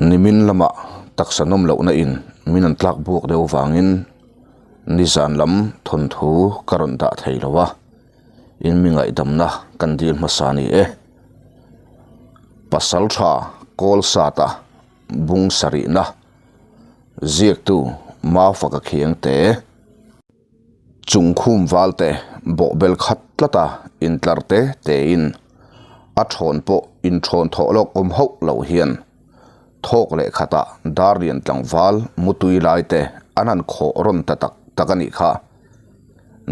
Nimin lama taksa nawm lohna in min an tlak buak deuh vangin nizan lam thawnthu ka rawn dah thei lo a, in mi ngaihdamna kan dil hmasa a ni e. Pasal tha kawl sata bung sarihna ziaktu Mafaka Khiangte. Chungkhum valte bawhbel khat tlata intlar te tein a thawn pawh inthawn thawh lawk awm hauh lo hian thawk leh khatah dar lian tlangval mutui lai te an han khawh rawn ta tak tak a nih kha.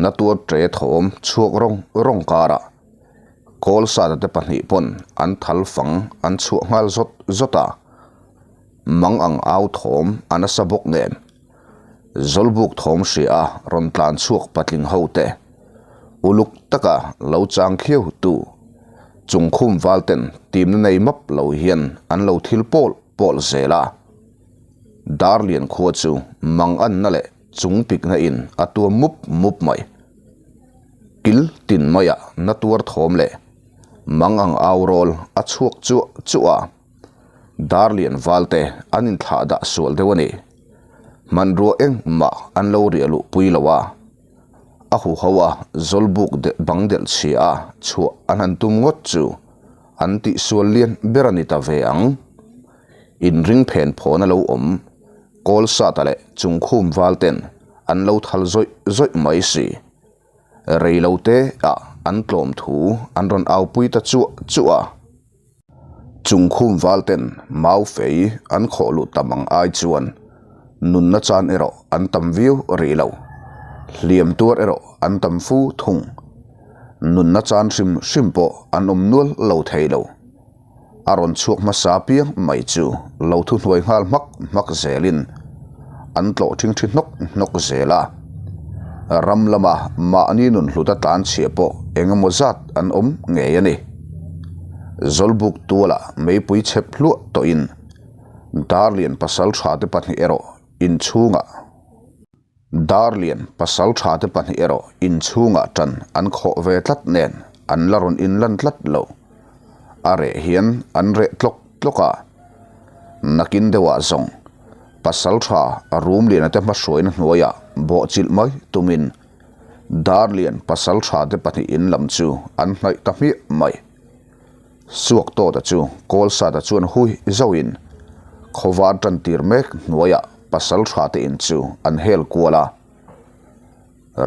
Natuar ṭe thawm chhuak rawng rawng karah Kawlsata te pahnih pawn an thal fang an chhuah nghal zawt zawt a, mang ang au thawm a nasa bawk nen. Zawlbuk thawm hria a rawn tlan chhuak patling ho te, uluk taka lo chang khiau tu chungkhum val ten timna nei map lo hian an lo thil pawl pawl zel a. Darlian khua chu mang anna leh chung pikna in a tuam mup mup mai. Kil tin maiah na tuar thawm leh mang ang au rawl a chhuak chuah chuah a. Darlian val te an inthlah dah sual deuh a ni. Hmanrua engmah an lo riah luh pui lo a, a huho a zawlbuk deh bang delh chhia a chhuah an han tum ngawt chu an tihsual lian ber a ni ta ve ang. Inring phen phawn a lo awm Kawlsata leh Chungkhum val ten an lo thal zawih zawih mai si. Rei lo te ah an tlawm thu an rawn au pui ta chuah chuah a. Chungkhum valten mau fei an khawh luh tam ang ai chuan nunna chan erawh an tam viau rih lo. Hliam tuar erawh an tam fu thung. Nunna chan hrim hrim pawh an awm nual lo thei lo. A rawn chhuak hmasa piang mai chu lo thuhnuai nghal hmak hmak zelin an tlawh thingthi hnawk hnawk zel a. Ram lama mahni nun hluta tlan chhia pawh eng emaw zat an awm ngei a ni. Zawlbuk tualah meipui chhep hluah tawhin Darlian pasal tha te pahnih erawh inchhungah Darlian pasal tha te pahnih erawh inchhungah tan an khawh ve tlat nen an la rawn inlan tlat lo. A reh hian an reh tlawk tlawk a, nakin deuhah zawng pasal tha Rumliana te hmahruaina hnuaiah bawhchilh mai tumin Darlian pasal tha te pahnih in lam chu an hnaih ta hmiah mai. Suak tawta chu Kawlsata chuan hui zauhin khawvar tan tir mek hnuaiah pasal tha te in chu an hel kual a.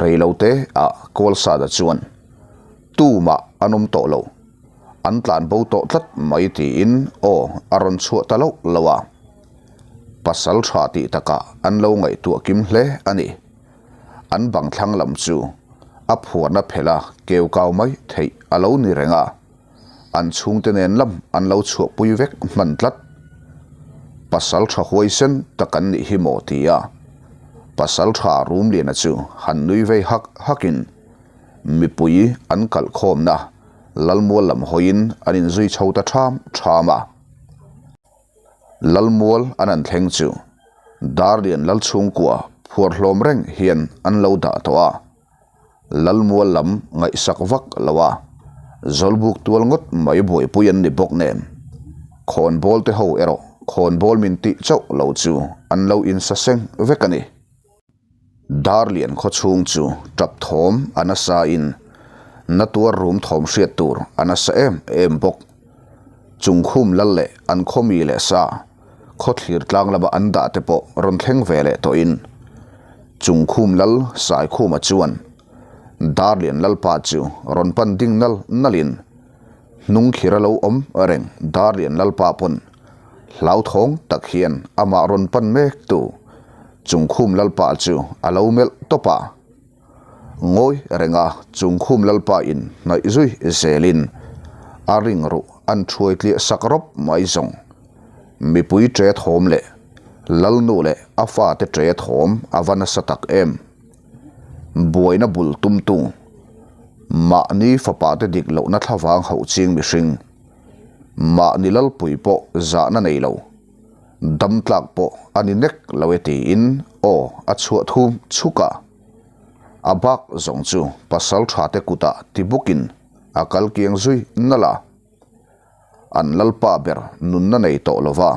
Reilote ah Kawlsata chuan tumah an awm tawh lo, an tlan bo tawh tlat mai tiin aw a rawn chhuah ta loh loh a. Pasal tha tih takah an lo ngaihtuah kim hle a ni. An bang thlang lam chu a phuarna phelh a keu kau mai theih a lo ni reng a, an chhungte nen lam an lo chhuahpui vek hman tlat. Pasal tha huaisen tak an nih hi maw ti a, pasal tha Rumliana chu han nui vei hak hakin mipui an kalh khawmna Lalmual lam hawiin an inzui chho ta ṭham ṭham a. Lalmual an an thleng chu Darlian lal chhungkua phuar hlawm reng hian an lo dah tawh a, Lalmual lam ngaihsak vak lo a, Zawlbuk tual ngawt mai buaipui an ni bawk nen, khawnbawl te ho erawh khawnbawl min tih chauh lo chu an lo insaseng vek a ni. Darlian khaw chhung chu tap thawm a nasa in na tuar rum thawm hriat tur a nasa em em bawk. Chungkhum lal leh an khaw mi leh sa khaw thlir tlang lama an dah te pawh rawn thleng ve leh tawh in Chungkhum lal Saikhuma chuan Darlian lalpa chu rawn pan ding nal nal in hnung khir a lo awm reng Darlian lalpa pawn Hlauthawng tak hian amah rawn pan mek tu Chungkhum Lalpa chu a lo melh tawp a. Ngawi renga Chungkhum Lalpa in hnaih zui zelin a ring ruh an thuai tliah sak rawp mai zawng. Mipui ṭe thawm leh Lalnu leh a fate ṭe thawm a va nasa tak em. Buaina bul tumtu mahni fapate dik lohna thlavang hauh ching mihring. Mahni lalpui pawh zahna nei lo, dam tlak pawh a ni nek lo e tiin aw a chhuah thum chhuk a. A bak zawng chu pasal tha te kutah ti bukin a kal kiang zui nalh a. An lalpa ber nunna nei tawh lova.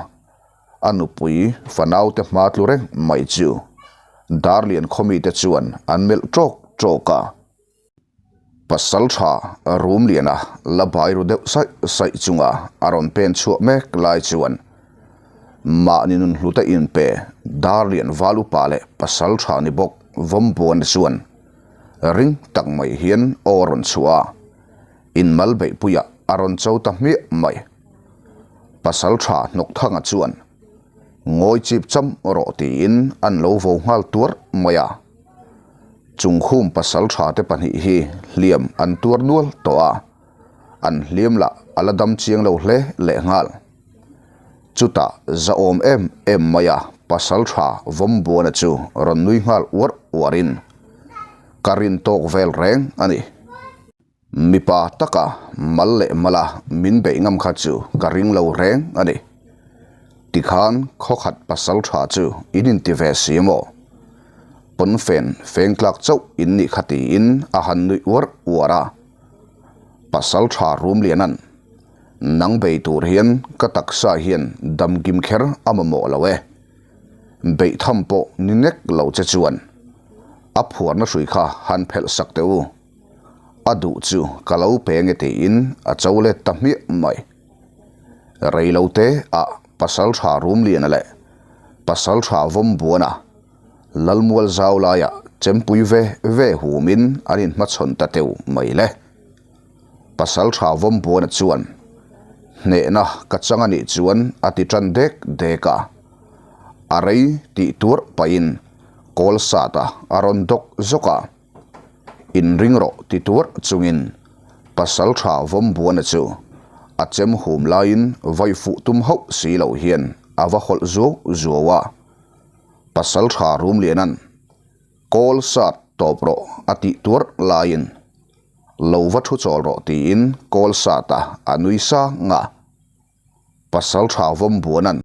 A nupui fanaute hma tlu reng mai chu Darlian khawmite chuan an melh ṭawk ṭawk a. Pasalṭha Rumliana la bai ru deuh saih saih chunga a rawn pen chhuah mek lai chuan mahni nun hlute inpe Darlian val upa leh pasalṭha ni bawk Vawmbuana chuan ring tak mai hian aw a rawn chhuah a, inmal beihpuiah a rawn cho ta hmiah mai. Pasalṭha Hnawkthanga chuan ngawi chip cham rawh tiin an lo vo nghal tuarh mai a. Chungkhum pasal tha te pahnih hi hliam an tuar nual tawh a, an hliam lah a la dam chiang lo hle leh nghal. Chutah zahawm em em mai a pasal tha Vawmbuana chu rawn nui nghal uarh uarhin, Ka rin tawk vel reng a ni. Mipa taka mal leh mala min beih ngam kha chu ka ring lo reng a ni. Tikhan khawkhat pasal tha chu in inti ve si maw? Pawnfen feng tlak chauh in nih kha tiin a han nuih uar uar a. Pasal tha Rumlianan, Nang bei tur hian ka taksa hian damkim kher a mamawh lo e. Beih tham pawh ni nek lo che chuan a phuarna hrui kha han phelh sak teh u. A duh chu ka lo pe nge tiin a cho let ta hmiah mai. Reilote ah Pasaltha Rumliana leh Pasaltha Vawmbuana Lalmual zau laiah chempui ve ve humin an inhmachhawn ta teuh mai le. Pasaltha Vawmbuana chuan hnehna ka chang a nih chuan a ti tan dek dek a. A rei tih tuarh pahin kawl sat a a rawn dawk zawk a. Inring rawh ti tuarh chungin Pasaltha Vawmbuana chu a chem hum laiin vai fuh tum hauh si lo hian a va hawlh zuau zuau a. Pasaltha Rumliana'n Kawl sat tawp rawh a tih tuarh laiin Lo va thu chawl rawh tiin kawl sat a a nui sang a. Pasaltha Vawmbuana'n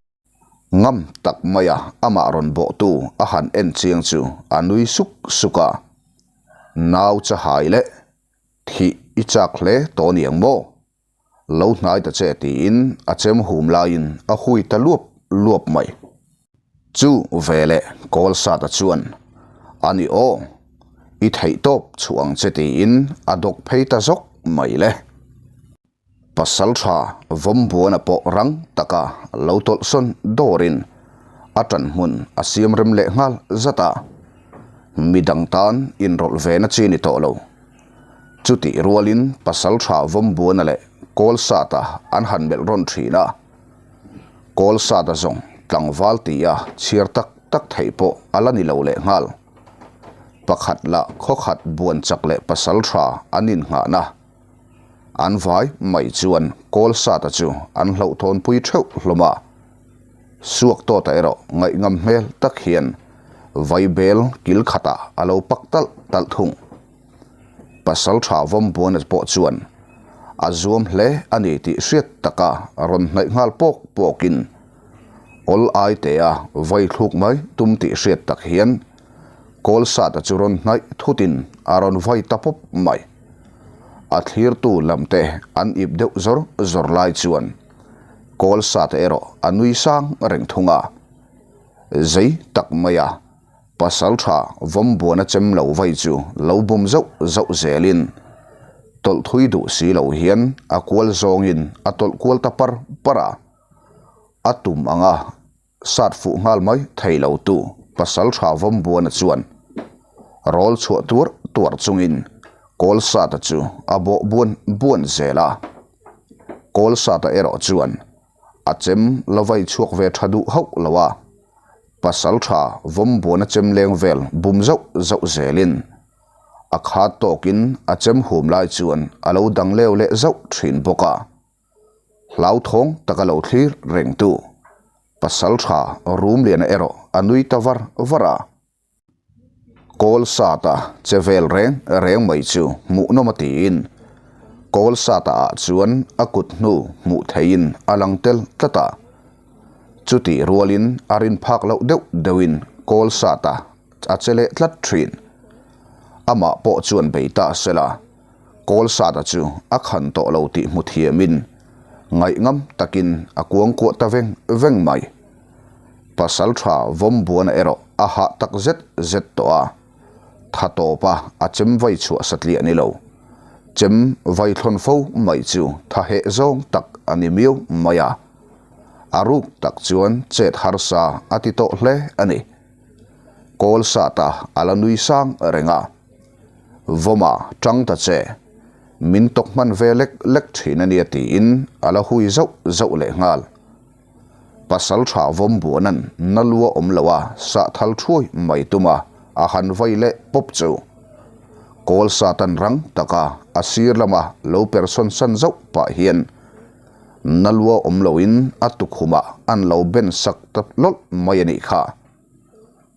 Ngam tak maia amah rawn bawhtu a han en chiang chu a nui suk suk a, Nau chahai leh thih i chak hle tawh niang maw? Lo hnai ta che tiin a chem hum laiin a hui ta luap luap mai. Chu veleh Kawlsata chuan, A ni aw, i theihtawp chhuah ang che tiin a dawk phei ta zawk mai le. Pasaltha Vawmbuana pawh rang taka lo tawlhsawn dawrin a ṭanhmun a siam rem leh nghal zat a, midang tan inrawlh ve na chi ni tawh lo. Chutih rualin Pasaltha Vawmbuana leh Kawlsata an han melh rawn ṭhin a, Kawlsata zawng tlangval tia chhiar tak tak theih pawh a la ni lo leh nghal. Pakhat lah khawkhat buan chak leh Pasaltha an innghahna An vai mai chuan Kawlsata chu an hlauhthawnpui theuh hlawm a. Suaktawta erawh ngaihngam hmel tak hian vaibel kil khatah a lo pak talh talh thung. Pasaltha Vawmbuana pawh chuan a zuam hle a ni tih hriat taka rawn hnaih nghal pawk pawkin awl ai tea vai thluk mai tum tih hriat tak hian Kawlsata chu rawn hnaih thutin a rawn vai ta pawp mai. A thlirtu lamte an ip deuh zawr zawr lai chuan Kawlsate erawh a nui sang reng thung a. Zei tak maia Pasaltha Vawmbuana chem lo vai chu lo bum zauh zauh zelin tawlh thui duh si lo hian a kual zawngin a tawlh kual ta par par a. A tum anga Sat fuh nghal mai thei lo tu Pasaltha Vawmbuana chuan rawl chhuah tuar tuar chungin Kawlsata chu a bawh buan buan zel a. Kawlsata erawh chuan a chem la vai chhuak ve tha duh hauh lo a, Pasaltha Vawmbuana chem leng vel bum zauh zauh zelin a khat tawkin a chem hum lai chuan a lo dang leu leh zauh thin bawk a. Hlauthawng taka lo thlir rengtu Pasaltha Rumliana erawh a nui ta var var a. Kawlsata che vel reng reng mai chu hmuhnawm a tiin Kawlsata ah chuan a kut hnu hmuh theihin a lang tel tlat a. Chutih rualin a rin phak loh deuh deuhin Kawlsata a che leh tlat thin. Amah pawh chuan bei ta sela. Kawlsata chu a khan tawh lo tih hmu thiamin ngaihngam takin a kuangkuah ta veng veng mai. Pasalṭha Vawmbuana erawh a hah tak zet zet tawh a, tha tawpa a chem vai chhuah satliah ni lo. Chem vai thlawn fo mai chu tha heh zawng tak a ni miau mai a, a ruk tak chuan chet harsa a ti tawh hle a ni. Kawl sata a la nui sang reng a, Vawma tang ta che, min tawk hman ve lek lek thin a nia tiin a la hui zauh zauh leh nghal. Pasal tha vawm buanan na lua awm lo a sah thal thuai mai tum a, a han vai leh pawp chu. Kawl satan rang taka a sir lama lo per sawn san zauh pah hian na lua awm loin a tukhumah an lo ben sak ta lawlh mai a nih kha.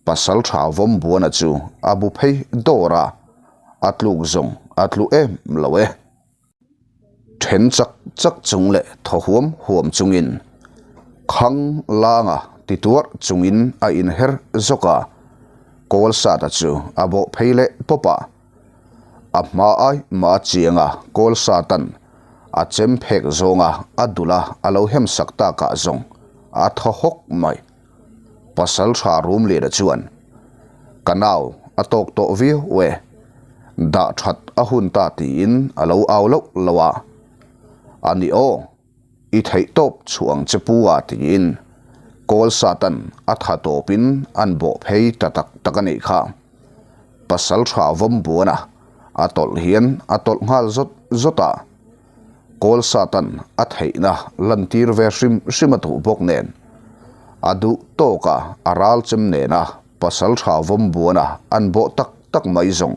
Pasal tha vawm buana chu a bu phei dawr a, a tluk zawng a tlu em lo e. Then chak chak chung leh thaw huam huam chungin Khang langa ti tuarh chungin a inher zawk a, kawl sata chu a bawh phei leh pawp a. A hma ai mah a chiang a, kawl satan a chem phek zawnga a dul a a lo hem sak takah zawng a thaw hawk mai. Pasal tha Rumliana chuan, Ka nau a tawk tawh viau e, dah that a hun ta tiin a lo au loh loh a. A ni aw, i theih tawp chhuah ang che pu a tiin kawl satan a tha tawpin an bawh phei ta tak tak a nih kha. Pasal tha Vawmbuana a tawlh hian a tawlh nghal zawt zawt a. Kawl Satan a theihna lantir ve hrim hrim a duh bawk nen, a duh tawka a ral chem nena pasal tha vawm buana an bawh tak tak mai zawng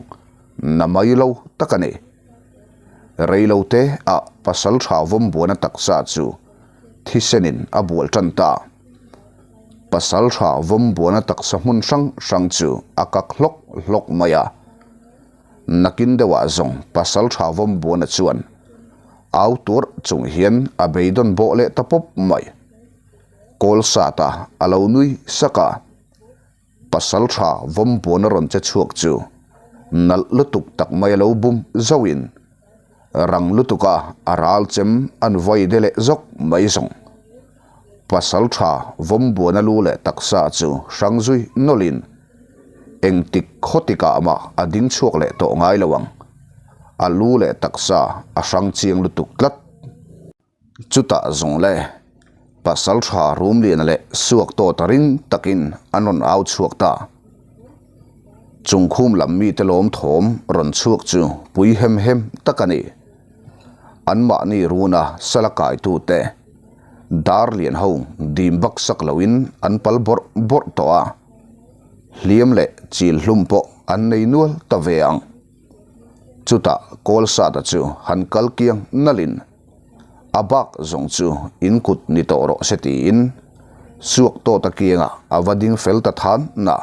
na mai lo tak a ni. Rei lo te ah pasal tha vawm buana taksa chu thisenin a bual tan ta. Pasal tha vawm buana taksa hmun hrang hrang chu a kak hlawk hlawk mai a. Nakin deuhah zawng pasal tha vawm buana chuan au tuarh chung hian a beidawn bawh leh ta pawp mai. Kawl sata a lo nui sak a, pasal tha vawm buana rawn che chhuak chu nalh lutuk tak mai a lo bum zauhin rang lutuka a ral chem an vai de leh zawk mai zawng. Pasal tha vawm buana lu leh taksa chu hrang zui nawlhin engtik khaw tikah mah a ding chhuak leh tawh ngai lo ang. A lu leh taksa a hrang chiang lutuk tlat. Chutah zawng le pasal tha Rumliana leh Suak tawta ring takin an rawn au chhuak ta. Chungkhum lam mite lawm thawm rawn chhuak chu pui hem hem tak a ni. Anmahni runa sala kaitute dar lian ho dim bak sak loin an pal bawrh bawrh tawh a, hliam leh chil hlum pawh an nei nual ta ve ang. Chutah kawl sata chu han kal kiang nalhin a bak zawng chu in kut ni tawh rawh se tiin suak tawta kiangah a va ding fel ta than na.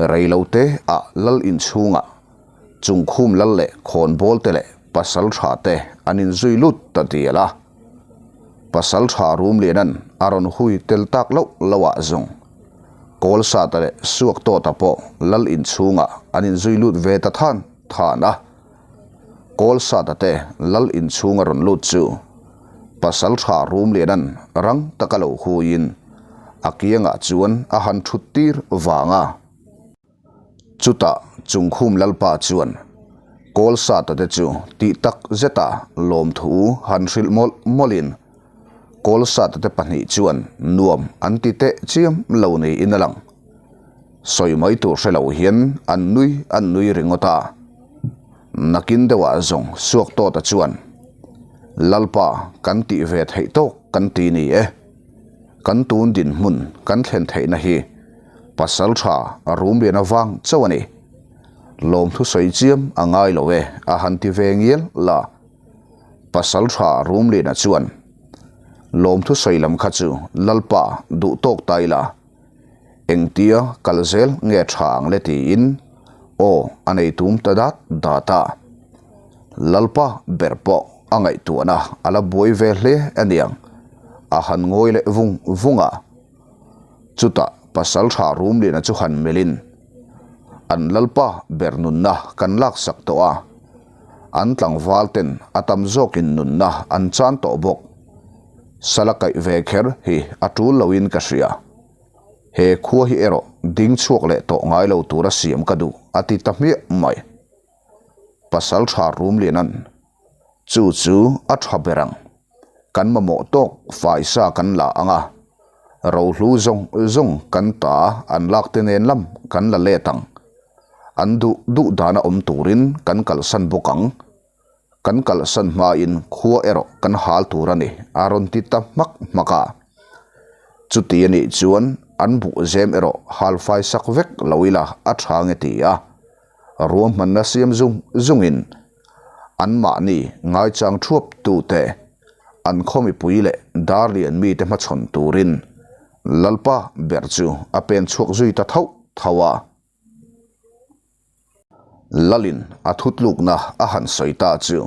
Reilote ah lal inchhungah Chungkhum lal leh khawnbawl te leh pasal tha te an inzui lut ta dial a. Pasal tha Rumlianan a rawn hui tel tak loh loh ah zawng kawl sata leh suak tawta pawh lal inchhungah an inzui lut ve ta than than a. Kawl sata te lal inchhung a rawn lut chu pasal tha Rumlianan rang taka lo huiin a kiangah chuan a han thut tir vang a. Chutah Chungkhum Lalpa chuan kawl sata te chu tih tak zeta lawmthu han hrilh mawlh mawlhin kawl sata te pahnih chuan nuam an ti teh chiam lo niin a lang. Sawi mai tur hre lo hian an nui an nui ringawt a. Nakin deuhah zawng suak tawta chuan Lalpa kan tih ve theih tawk kan ti ni e. Kan tun dinhmun kan thlen theihna hi pasal tha a rum lian avang chauh a ni. Lawmthu sawi chiam a ngai lo e a han ti ve ngial la. Pasal tha rum liana chuan lawmthu sawi lam kha chu Lalpa duh tawk ta ila engtia kal zel nge tha ang le tiin aw a nei tum ta dat dat a. Lalpa ber pawh a ngaihtuahna a la buai ve hle aniang a han ngawi leh vung vung a. Chutah pasal tha Rumliana chu han melhin, An Lalpa ber nunna kan laksak tawh a, an tlangval ten a tam zawkin nunna an chan tawh bawk. Sala kaih ve kher hi a tul loin ka hria. He khua hi erawh ding chhuak leh tawh ngai lo tura siam ka duh, a ti ta hmiah mai. Pasalṭha Rumliana'n, Chu chu a ṭha ber ang. Kan mamawh tawk faisa kan la ang a, rohlu zawng zawng kan ta an lak te nen lam kan la let ang. An duh duh dana awm turin kan kalsan bawk ang. Kan kalsan hmain khua erawh kan hal tur a ni, a rawn ti ta hmak hmak a. Chuti a nih chuan an buh zem erawh hal fai sak vek lo ila a tha nge ti a, ruahmanna siam zung zungin anmahni ngaichang thuap tute an khaw mipui leh Darlian mite hmachhawn turin Lalpa ber chu a pen chhuak zui ta thauh thauh a. Lalin a thutlukna a han sawi ta chu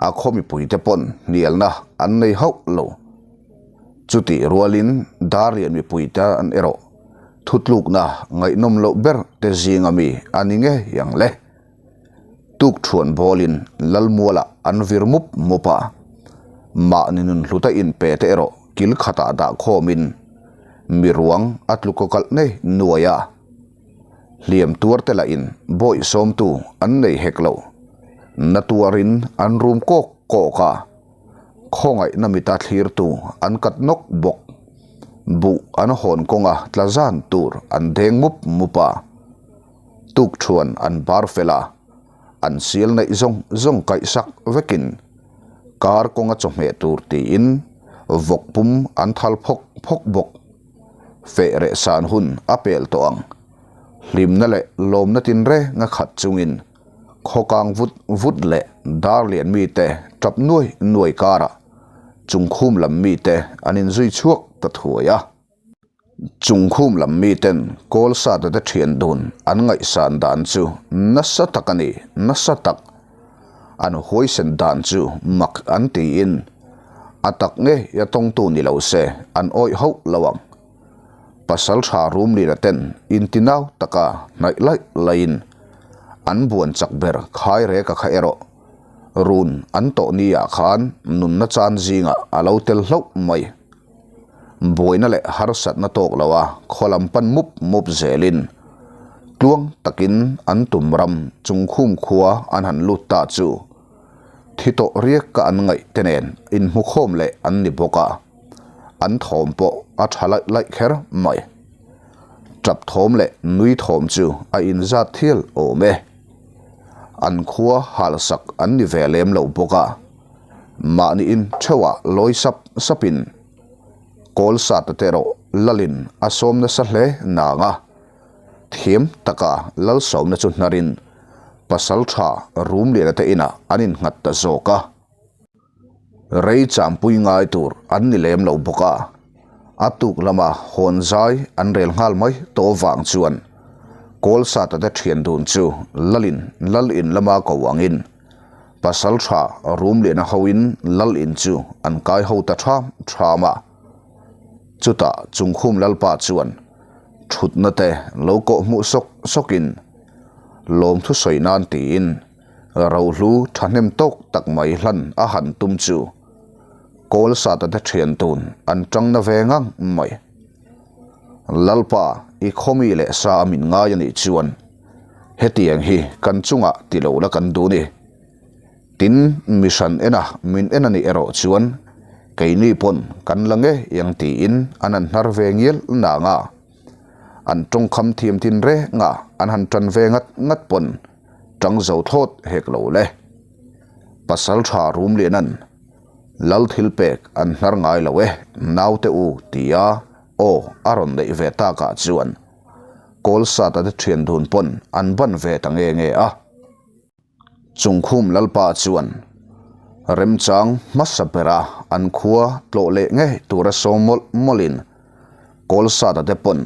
a khaw mipuite pawn hnialna an nei hauh lo. Chutih rualin Darlian mipuite an erawh thutlukna ngaihnawm loh ber te zinga mi a ni ngei ang le. Tukṭhuan bawlin Lalmualah an vir mup mup a, mahni nun hluta inpe te erawh kil khatah dah khawmin mi ruang a tlu kaw kalh nei nuai a. Hliam tuar te lahin bawih sawmtu an nei hek lo. Na tuarin an rum kawk kawk a, khawngaihna mita thlirtu an kat nawk bawk. Buh an hawn kawnga tla zan tur an deng mup mup a. Tukṭhuan an bar fel a, an sial neih zawng zawng kaihsak vekin kar kawnga chawhmeh tur tiin vawk pum an thal phawk phawk bawk. Feh reh san hun a pel tawh ang. Hlimna leh lawmna tinreng a khat chungin khawkang vut vut leh dar lian mite tap nuai nuai karah chungkhum lam mite an inzui chhuak ta thuai a. Chungkhum lam miten kawl sata te thian dun an ngaihsan dan chu nasa tak a ni, nasa tak. An huaisen dan chu mak an tiin a tak nge a tawngtu ni lo se an awih hauh lo ang. Pasal tha Rumlina ten intinau taka hnaih laih laihin an buan chak ber khai rek a kha erawh run an tawh ni ah khan nunna chan zingah a lo tel hlauh mai. Buaina leh harsatna tawk lo a khaw lam pan mup mup zelin tluang takin an tum ram chungkhum khua an han lut ta chu thi tawh riak ka an ngaih te nen inhmukhawm leh an ni bawk a, an thawm pawh a tha laih laih kher mai. Tap thawm leh nui thawm chu a inzat thial awm e. An khua halsak an ni ve lem lo bawk a. Mahniin theuhah lawi sap sapin kawl sat te erawh lalin a sawm nasa hle nang a, thiam taka lal sawmna chu hnarin pasal tha Rumliana te inah an innghat ta zawk a. Rei champui ngai tur an ni lem lo bawk a, a tuk lama hawn zai an rel nghal mai tawh vang chuan kawl sata te thian dun chu lalin lal in lama ko angin Pasal tha Rumliana hoin Lal in chu an kai ho ta ṭham ṭham a. Chutah Chungkhum Lalpa chuan ṭhutna te lo kawh hmuh sawk sawkin lawmthu sawi nan tiin rohlu ṭhahnem tawk tak mai hlan a han tum chu Kawlsata te ṭhian tun an ṭang na ve ngang mai. Lalpa i khawmi leh sa a min ngai a nih chuan Hetiang hi kan chungah ti lo la kan duh ni. Tin, mi hran ena min en a nih erawh chuan keini pawn kan la ngei ang tiin an han hnar ve ngial nang a. An tawngkham thiam tin reng a an han tan ve ngat ngat pawn tang zo thlawt hek lo le. Pasal tha Rumlianan Lal thil pek an hnar ngai lo e naute u tia aw a rawn neih ve takah chuan Kawlsata te thian dun pawn an ban ve ta nge nge a. Chungkhum Lalpa chuan remchang hmasa bera an khua tlawh leh ngei tura sawm mawlh mawlhin Kawlsata te pawn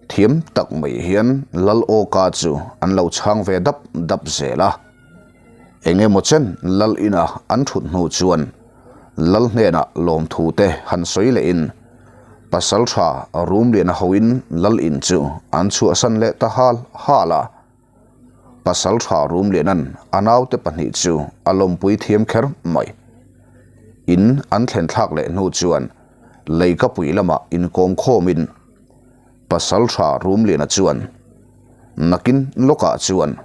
thiam tak mai hian Lal Awka chu an lo chhang ve dap dap zel a. Eng emaw chen Lal ina an thut hnu chuan Lal hnenah lawmthu te han sawi lehin Pasal tha Rumliana hoin Lal in chu an chhuahsan leh ta hal hal a. Pasal tha Rumliana'n a naute pahnih chu a lawmpui thiam kher mai. In an thlen thlak leh hnu chuan Leikapui lamah inkawm khawmin. Pasalṭha Rumliana chuan, Nakin lawkah chuan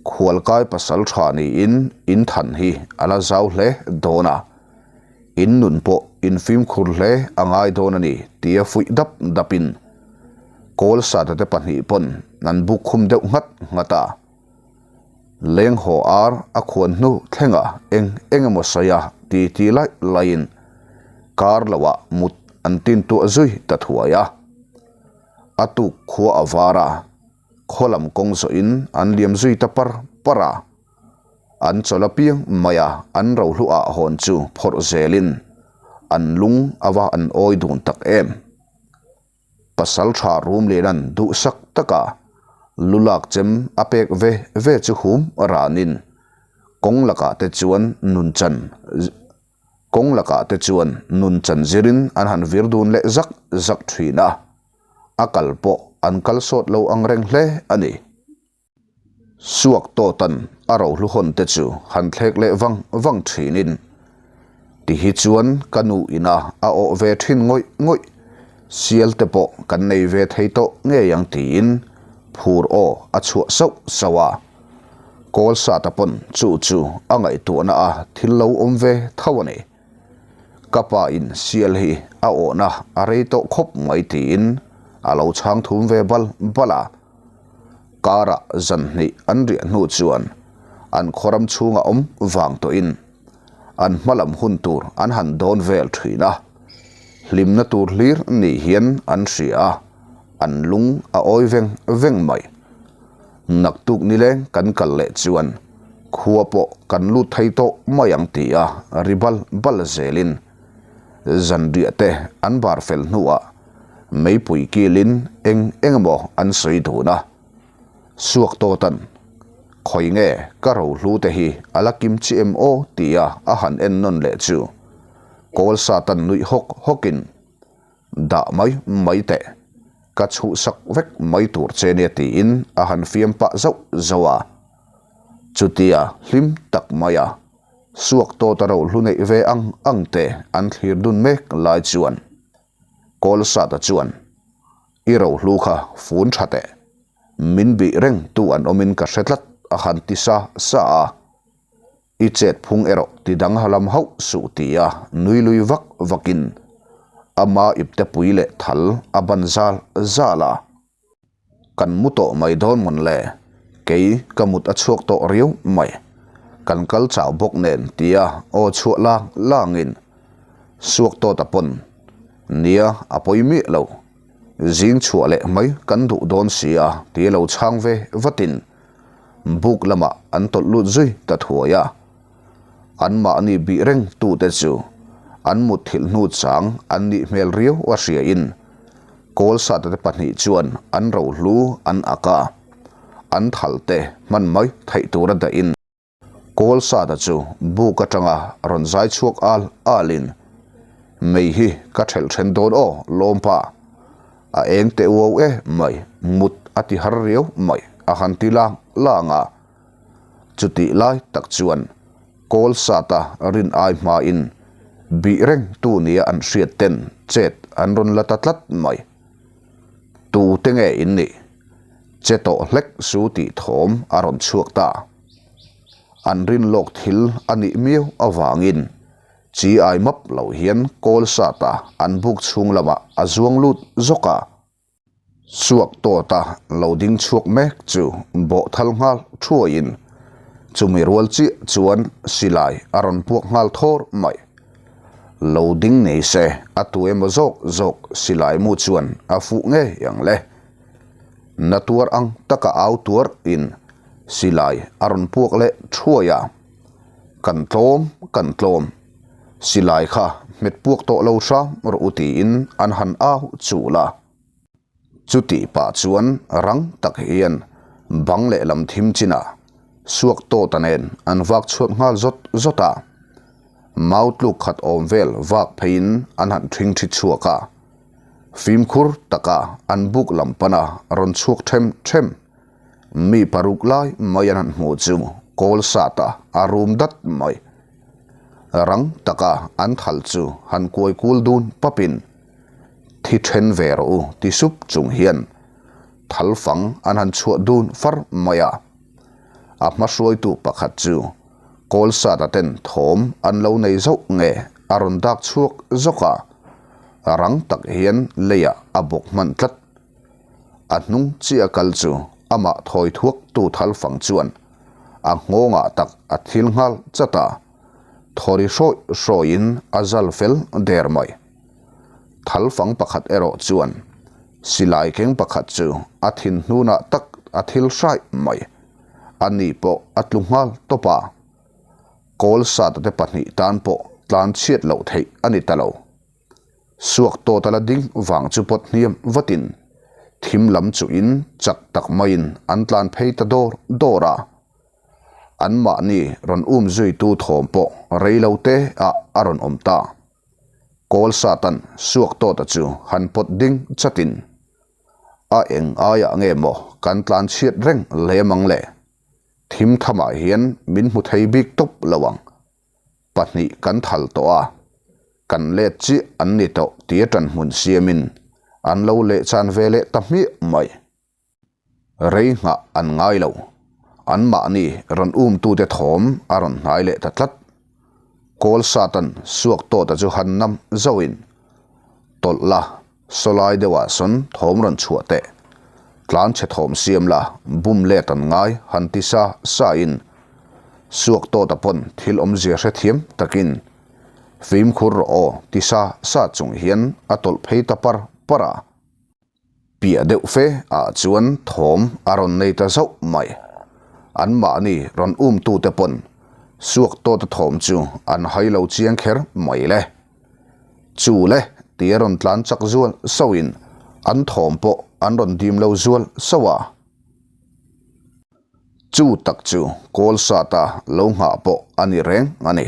khualkai pasalṭha niin in than hi a la zau hle dawn a, in nun pawh in fimkhur hle a ngai dawn a ni tia fuih dap dapin Kawlsata te pahnih pawn an buk khum deuh nghat nghat a. Leng haw ar a khuan hnu thlenga eng eng emaw sawi a ti ti laih laihin kar loah mut an tin tuah zui ta thuai a. A tuk khua a var a, khaw lam kawng zawhin an liam zui ta par par a. An chawlh apiang mai a an rohluah hawn chu phawrh zelin an lung a va an awi dun tak em. Pasalṭha Rumliana'n duhsak taka lu lak chem a pek ve ve chu hum ranin kawng lakah te chuan nun chan kawng lakah te chuan nun chan zirin an han vir dun leh zak zak ṭhin a, a kal pawh an kal sawt lo ang reng hle a ni. Suak tawtan a rohlu hawn te chu han thlek leh vang vang thinin, Ti hi chuan ka nu ina a awh ve thin ngawih ngawih, sial te pawh kan nei ve thei tawh ngei ang tiin phur aw a chhuah sauh sauh a. Kawl sata pawn chu chu a ngaihtuahna a thil lo awm ve tho a ni. Ka pa in sial hi a awhna a rei tawh khawp mai tiin a lo chhang thum ve bal bal a. Karah zan hnih an riah hnu chuan an khawram chhunga awm vang tawhin an hma lam hun tur an han dawn vel thin a, hlimna tur hlir ni hian an hria a, an lung a awi veng veng mai. Naktuk nileng kan kal leh chuan khua pawh kan lut thei tawh mai ang ti a ri bal bal zelin Zanriah te an bar fel hnuah meipui kilin eng eng emaw an sawi dun a. Suak tawtan, Khawi nge ka rohlu te hi a la kim chi em aw tia a han en nawn leh chu kawl satan nuih hawk hawkin, Dah mai mai teh, ka chhuhsak vek mai tur che nia tiin a han fiam pah zauh zauh a. Chutia hlim tak maia Suak tawt a rohlu neih ve ang ang te an thlir dun mek lai chuan Kawlsata chuan, I rohlu kha fun tha teh, min bih reng tu an awmin ka hre tlat a han ti sa sa a, I chet phung erawh ti dang ha lam hauh suh ti a nui lui vak vakin ama ipte pui leh thal a ban zal zal a. Kan mu tawh mai dawn mawn le, kei ka mut a chhuak tawh riau mai, kan kal chau bawk nen tia aw chhuah lang langin suak tawt a pawn nia a pawi miah lo, zing chhuah leh mai kan duh dawn sia tia lo chhang ve vatin buk lamah an tawlh lut zui ta thuai a, anmahni bih reng tute chu an mutthilh hnu chang an nih hmel riau a hriain Kawlsate te pahnih chuan an rohlu an ak a, an thal te hman mai theih tura dahin Kawlsata chu buk atanga rawn zai chhuak al alin, Mei hi ka thelh then dawn aw lawmpa, a eng teh uau e mai, mut a ti har riau mai a han ti lang lang a. Chutih lai tak chuan Kawlsata rin ai hmain bih reng tu nia an hriat ten chet an rawn la ta tlat mai. Tu te nge in nih? Che tawh hlek su tih thawm a rawn chhuak ta. An rin lawk thil a nih miau avangin chi ai map lo hian Kawlsata an buk chhung lamah a zuang lut zawk a. Suak tawta lo ding chhuak mek chu bawh thal nghal thuaiin chumi rual chiah chuan silai a rawn puak nghal thawr mai. Lo ding nei se a tu emaw zawk zawk silai mu chuan a fuh ngei ang le. Na tuar ang taka au tuar in silai a rawn puak leh thuai a, Kan tlawm, kan tlawm. Silai kha hmet puak tawh lo hram rawh u tiin an han au chul a. Chutih pah chuan rang tak hian bang lehlam thim chinah suak tawta nen an vak chhuat nghal zawt zawt a. Mau tluk khat awm vel vak pheiin an han ṭhing ṭhi chhuak a. Fimkhur taka an buk lam pana rawn chhuak ṭhem ṭhem mi paruk lai mai an han hmuh chu kawl sata a rum dat mai. Rang taka an thal chu han kuai kul dun papin. Thi then ve rawh u ti sup chung hian thal fang an han chhuah dun far mai a. A hma hruaitu pakhat chu Kawlsata ten thawm an lo nei zauh nge a rawn dak chhuak zawk a, rang tak hian leiah a bawk hman tlat. A hnung chiah kal chu amah thawi thuak tu thal fang chuan a nghawngah tak a thil nghal chat a, thawri hrawih hrawihin a zal fel der mai. Thal fang pakhat erawh chuan silai keng pakhat chu a thin hnunah tak a thil hraih mai. A ni pawh a tlu nghal tawp a, kawl sata te pahnih tan pawh tlan chhiat loh theih a ni ta lo. Suak tawt a la ding vang chu pawt hniam vatin thim lam chuhin chak tak maiin an tlan phei ta dawr dawr a. Anmahni rawn um zuitu thawm pawh rei lo te ah a rawn awm ta. Kawl satan suak tawta chu han pawt ding chatin a eng aiah nge maw kan tlan chhiat reng lem ang le? Thim thamah hian min hmu thei bik tawp lo ang. Pahnih kan thal tawh a, kan let chiah an ni tawh tia ṭan hmun siamin an lo leh chan ve leh ta hmiah mai. Rei nghah an ngai lo. Anmahni rawn umtute thawm a rawn hnai leh ta tlat. Kawl satan suak tawta chu han nam zauhin, Tawlh la, sawlai deuhah sawn thawm rawn chhuah teh. Tlan chhe thawm siam la, bum let an ngai han ti sa sain suak tawta pawn thil awmzia hrethiam takin fimkhur rawh aw ti sa sa chung hian a tawlh phei ta par par a. Piah deuh fe ah chuan thawm a rawn nei ta zauh mai. An mahni rawn um tute pawn suak tawta thawm chu an hai lo chiang kher mai le. Chu le ti a rawn tlan chak zual sauhin an thawm pawh an rawn dim lo zual sauh a. Chu tak chu kawl sata lo nghah pawh a ni reng a ni.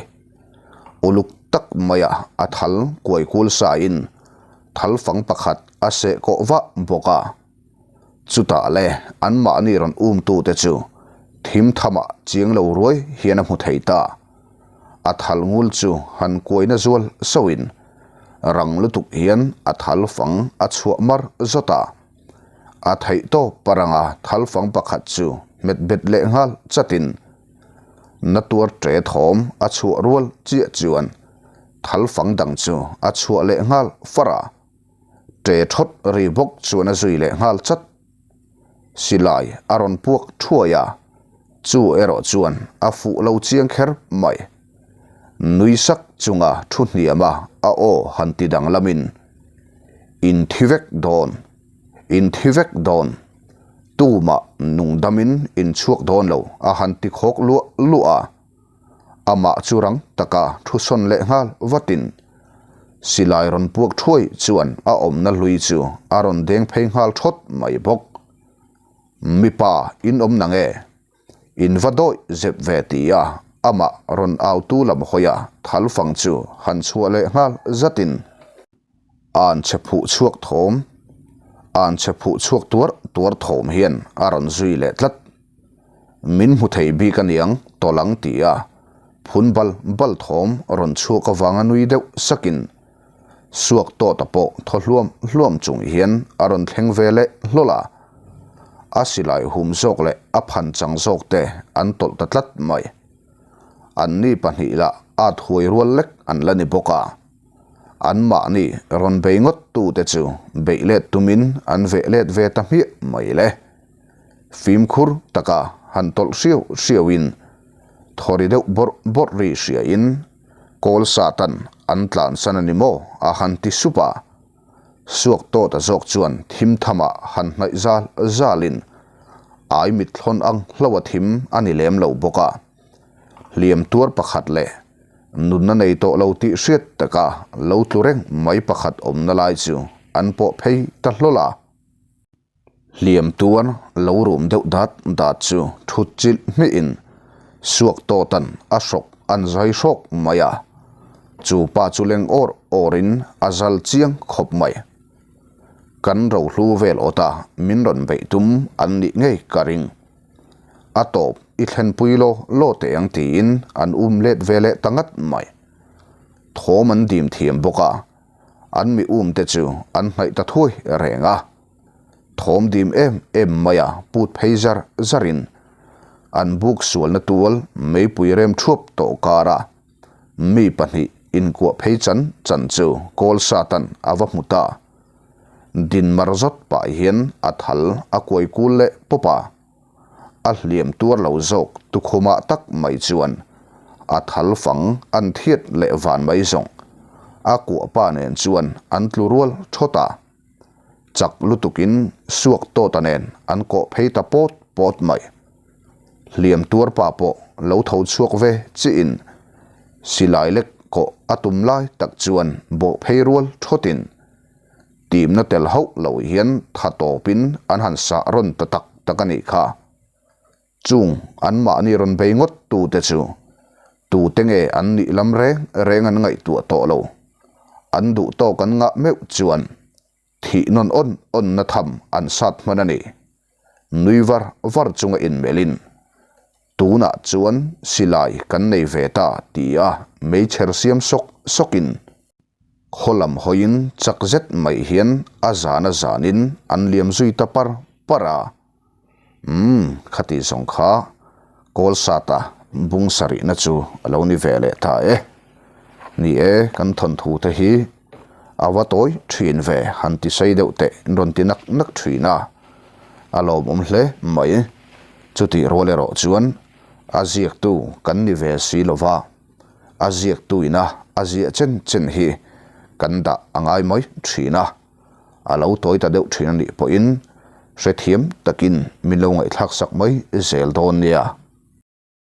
Uluk tak maia a thal kuai kul sain thal fang pakhat a seh kawh vah bawk a. Chutah le anmahni rawn umtute chu thim thamah chiang lo ruai hian a hmu thei ta. A thal ngul chu han kuaina zual sauhin rang lutuk hian a thal fang a chhuah mar zawt a. A theih tawp paranga thalfang pakhat chu hmet bet leh nghal chatin na tuar ṭe thawm a chhuah rual chiah chuan thalfang dang chu a chhuah leh nghal far a, ṭe ṭhawt ri bawk chuan a zui leh nghal chat. Silai a rawn puak ṭhuai a, chu erawh chuan a fuh lo chiang kher mai. Nui sak chunga thu hniama a aw han ti danglamin, In thi vek dawn, in thi vek dawn, tumah nung damin in chhuak dawn lo a han ti khawk luah luah a. Amah chu rang taka thu sawn leh nghal vatin silai rawn puak thuai chuan a awmna hlui chu a rawn deng phei nghal thawt mai bawk. Mipa in awm nange? In va dawih zep ve ti a, amah rawn autu lam hawi a thal fang chu han chhuah leh nghal zatin an che phuh chhuak thawm, an che phuh chhuak tuar tuar thawm hian a rawn zui leh tlat. Min hmu thei bik aniang tawlh ang ti a, phun bal bal thawm rawn chhuak avanga nui deuh sakin Suak tawta pawh thaw hluam hluam chung hian a rawn thleng ve leh hlawl a, a silai hum zawk leh a phan chang zawk te an tawlh ta tlat mai. Anni pahnih lah at huai rual lek an la ni bawk a, anmahni rawn bei ngawt tute chu beih let tumin an veh let ve ta hmiah mai le. Fimkhur taka han tawlh hriau hriauin thawri deuh bawrh bawrh ri hriain Kawl Satan an tlansan a ni maw? a han ti sup a. Suak tawta zawk chuan thim thamah han hnaih zal zalin ai mit thlawn ang hlo a thim a ni lem lo bawk a. Hliam tuar pakhat leh nunna nei tawh lo tih hriat taka lo tlu reng mai pakhat awmna lai chu an pawh phei ta hlawl a. Hliam tuar lo rum deuh dat dat chu thut chilh hmihin suak tawtan a hrawk an zai hrawk mai a, chu pa chu leng awr awrin a zal chiang khawp mai. Kan rohlu vel awta min rawn beih tum an nih ngei ka ring. A tawp i thlenpui law law teh ang tiin an um let ve leh ta ngat mai. Thawm an dim thiam bawk a. An mi um te chu an hnaih ta thuai reng a. Thawm dim em em mai a put phei zar zar in an buk sualna tual meipui rem thuap tawh kar a mi pahnih inkuah phei chan chan chu kawl satan a va hmu ta. Din mar zawt pah hian a thal a kuai kul leh pawp a. A hliam tuar lo zawk tukhumah tak mai chuan a thal fang an thiat leh van mai zawng a kuah pa nen chuan an tlu rual thawt a. Chak lutukin suak tawta nen an kawh phei ta pawt pawt mai. Hliam tuar pa pawh lo tho chhuak ve chiin silai lek kawh a tum lai tak chuan bawh phei rual thawtin Timna tel hauh lo hian tha tawpin an han sah rawn ta tak tak a nih kha. Chung anmahni rawn bei ngawt tute chu tute nge an nih lam reng reng an ngaihtuah tawh lo. An duh tawk an ngah meuh chuan thih nawn awn awnna tham an sat hman a ni. Nui var var chunga inmelhin tunah chuan silai kan nei ve ta tia meichher siam sawk sawkin Khaw lam hawiin chak zet mai hian a zan a zanin an liam zui ta par par a. Umm, khati zawng kha kawl sata bung sarihna chu a lo ni ve leh ta e. Ni e, kan thawnthu te hi a va tawi thin ve han ti sei deuh teh in rawn ti nak nak thin a, a lawmawm hle mai. Chutih rual erawh chuan a ziaktu kan ni ve si lova. A ziaktu ina a ziah chen chen hi kan dah a ngai mai thin a, a lo tawi ta deuh thin a nih pawhin hrethiam takin min lo ngaihthlak sak mai zel dawn nia.